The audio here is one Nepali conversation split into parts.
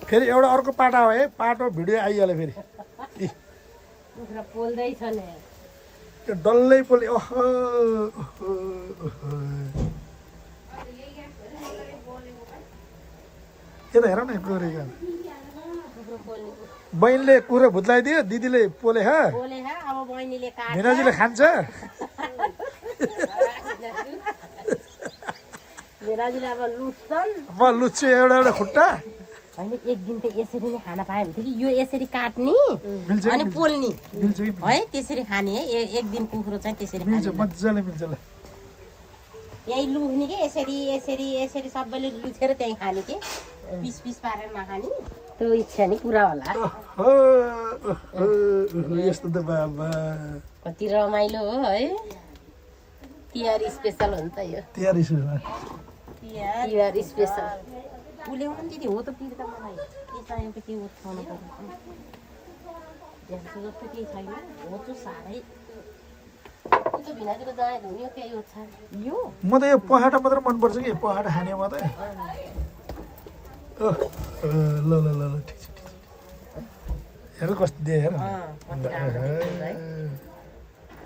फेरि एउटा अर्को पाटा हो है पाटो भिडियो आइहाल्यो फेरि कुखुरा पोल्दैछ नि त्यो डल्लै पोले ओह यता हेर न गोरेको कुखुरा पोल्ने बहिनीले कुखुरा भुत्लाइदियो दिदीले पोले हा पोले हा अब बहिनीले काट्छ मिनाजीले खान्छ मिनाजीले अब लुट्छन् म लुच्छु एउटा एउटा खुट्टा होइन एक दिन त यसरी नै खान पायो भने कि यो यसरी काट्ने मिल्छ अनि पोल्ने मिल्छ कि है त्यसरी खाने है एक दिन कुखुरो चाहिँ त्यसरी मिल्छ खाने मजाले मिल्छ ल यही लुक्ने कि यसरी यसरी यसरी सबैले लुछेर त्यहीँ खाने कि पिस पिस पारेर नखाने त्यो इच्छा नि पुरा होला यस्तो त बाबा कति रमाइलो हो है तिहार स्पेसल हो नि त यो तयारी छु तिहार स्पेसल उल्याउनु नि दिदी हो त पिर्दा मलाई के चाहिएको के उठाउनु पर्यो जस्तो जस्तो केही छैन हो चाहिँ साह्रै त्यो भिनाजुको जाने धुनी हो केही ओछा यो म त यो पहाडा मात्र मनपर्छ कि पहाडा खाने मात्रै ल ल ल ल ठिक छ ठिक छ हेर कस्तो दिए हेर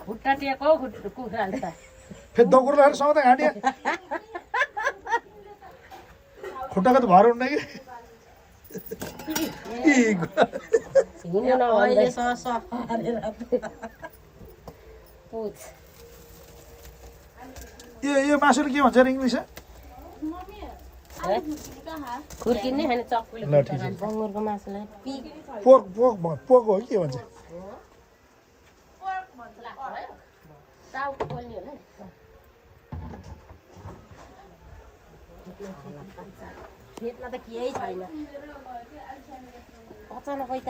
खुट्टा टेको कुखुराले त फेरि दगुर लगाएर सँगै घाँटिया खुट्टाको त भर हुन्न कि हिँड्नु नभन्दैसँग सफारेर पुछ यो मासुले के भन्छ अरे इङ्ग्लिस खुर्किने होइन चक्कुले ल ठिक छ बङ्गुरको मासुलाई पिक पोर्क पोर्क पोर्क हो कि के भन्छ टाउको पोल्ने होला खेतमा त केही छैन अचानक त